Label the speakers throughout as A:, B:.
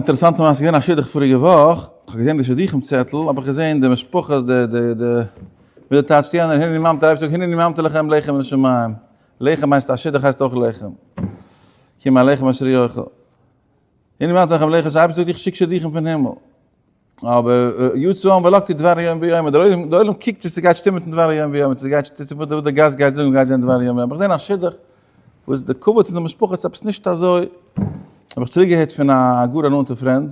A: אינטערעסאנטע מעשה, געווען א שידוך פאריגע וואך, איך האב געזען די שידוכים צעטל, האב איך געזען די משפחות, די די די, וויאזוי טייטשט יענער, הנני ממטיר, דער אייבערשטער זאגט הנני ממטיר לכם לחם מן השמים, לחם הייסט א שידוך הייסט אויך לחם, כי מה לחם אשר יאכל, הנני ממטיר לכם לחם, דער אייבערשטער זאגט איך שיק שידוכים פון הימל. אבער יצא העם ולקטו דבר היום ביומו, דער עולם דער עולם קוקט צו ס'גייט שטימען מיטן דבר היום ביומו, צו ס'גייט צו וואס די גאס גייט זאגן גייט זיין דבר היום ביומו, איך זעה א שידוך וואס די כבוד פון די משפחה איז עפעס נישט אזוי, האב איך צוריק געהערט פון א גאר א נאנטע friend,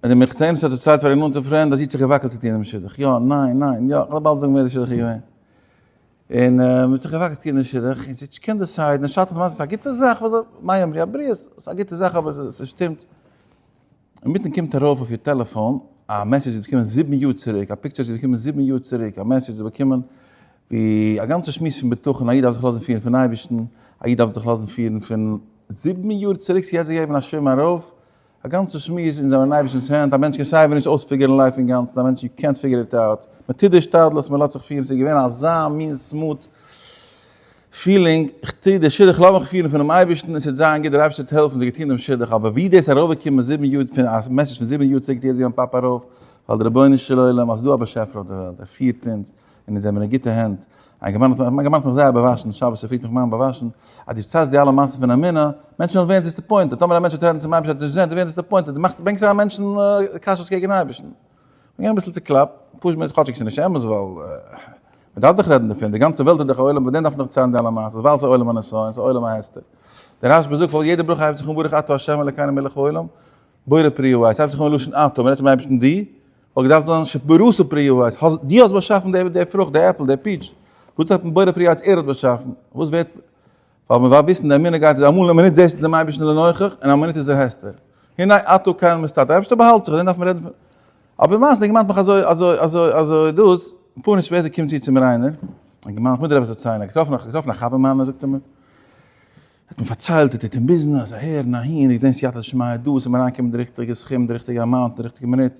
A: און די מחותנת האט דערציילט פאר איר נאנטע friend אז זי האט זיך געוואקלט צו טון דעם שידוך, יא, ניין, ניין, יא, כ'וועל באלד זאגן ווער די שידוך איז געווען. און מ'האט זיך געוואקלט צו טון דעם שידוך, און זי האט נישט געקענט decide ן, און שאטער האט מזל ס'איז א גוטע זאך, וואס זאל, מה יאמרו הבריות, ס'איז א גוטע זאך אבער ס'שטימט. אינמיטן קומט ארויף אויף איר טעלעפאן א message זי האט באקומען זיבן יאר צוריק, א picture זי האט באקומען זיבן יאר צוריק, א message זי האט באקומען ווי א גאנצע שמועס פון בטחון, א איד דארף זיך לאזן פירן פון אייבערשטן, א איד דארף זיך לאזן פירן פון זיבן יאר צוריק, ס'איז יעצט געגעבן א שווים ארויף, א גאנצע שמועס אונז זענען אין אייבערשטנ'ס הענט, א מענטש קען סייווי נישט אויספיגערן life אינגאנצן, א מענטש יו קענט פיגער איט אוט, מען טוט די השתדלות, מען לאזט זיך פירן, ס'איז געווען אזא מין smooth feeling, איך טו די שידוך, לאז מיך פירן פונעם אייבערשטן און ס'וועט זיין גוט, דער אייבערשטער וועט העלפן, זיי געטון דעם שידוך, אבער ווי דאס ארויפגעקומען זיבן יאר פון א message פון זיבן יאר צוריק טוט יעצט געבן pop ארויף, ווייל דער רבונו של עולם, אז ס'איז דא א באשעפער אויף די וועלט, ער פירט אונז, און אונז זעמיר אין גוטע הענט, א אינגערמאן האט מיך מיך זייער באוואשן, שבת צופרי האט מיך מאן באוואשן, אז דו פארציילסט די אלע מעשות פון אמונה, מענטשן וועלן ווערן disappointed, טאמער א מענטש וועט רעדן צום אייבערשטן וועט ער נישט זען, וועט ער ווערן disappointed, דו מאכסט ברענגסט אריין מענטשן קשיות קעגן אייבערשטן. כ'בין געווען אביסל צוקלאפט, פשוט מיט כאטשיג ס'איז נישט אמת ווייל מ'דארף דאך רעדן דערפון, די גאנצע וועלט איז דאך א עולם, פאר דעם דארף מען דאך ציילן די אלע מעשות, ווייל ס'איז עולם הנסיון, ס'איז עולם ההסתר. דער רשב"א זאגט ווייל יעדע ברכה הייבט זיך אן ברוך אתה ה' אלקינו מלך העולם, בורא פרי העץ, ס'הייבט זיך אן לשון אתה, מ'רעדט צום אייבערשטן דו, וואלט געדארפט זיין שבראת פרי העץ, דו האסט באשאפן די פרוכט, די עפל, די peach, וואס דארף מען בורא פרי העץ, ער האט באשאפן, וואס ווערט ווייל מען דארף וויסן די אמונה גייט איז אמאל א מינוט זעסטו דעם אייבערשטן לנוכח און א מינוט איז ער הסתר. הנה אתה קל מסתתר, דער אייבערשטער באהאלט זיך, דעם דארף מען רעדן פון. אבער למעשה די גמרא האט מיך אזוי אזוי אזוי אזוי דאס, אפאר מינוט שפעטער קומט צו צו מיר איינער, א גמרא, איך מוז דיר עפעס דערציילן, איך האב געטראפן געטראפן א חבר מיינער זאגט ער מיר, האט מיר פארציילט ער טוט אין ביזנעס אהער און אהין, איך געדענק סייעתא דשמיא דא, עס איז מיר אריינגעקומען די ריכטיגע סכום, די ריכטיגע amount, די ריכטיגע מינוט,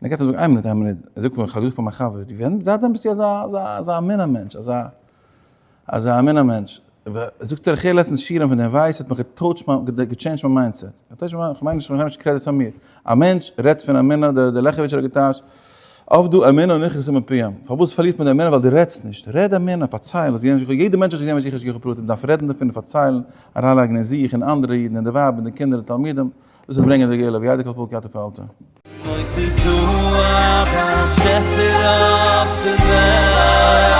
A: און ער גייט און זאגט איין מינוט איין מינוט, ער זאגט מיר איך האב געזאגט פאר מיין חבר, ווען זייט ווען ביסטו אזא אזא אזא אמונה מענטש, אזא אזא אמונה מענטש, זאגט ער איך הער לעצטנס שיעורים פון דעם ווייס האט מיך געטויטשט מיין געטשעינדזשט מיין mindset, געטויטשט מיין, כ'מיין נישט כ'נעם נישט credit פאר מיר, א מענטש רעדט פון אמונה, דער דער לעכעוויטשער האט געטייטשט, אבדה אמונה נכרתה מפיהם, פארוואס פארלירט מען די אמונה ווייל דו רעדסט נישט, רעד אמונה, פארצייל, האסט געזען יעדער מענטש האט געזען משיח השגחה פרטית, מ'דארף רעדן דערפון און פארציילן, אריינלייגן אין זיך און אנדערע אידן און די ווייב און די קינדער און תלמידים, דאס וועט ברענגען די גאולה, וידע כל פועל כי אתה פעלת.
B: אוי ס'איז דא א באשעפער אויף די וועלט.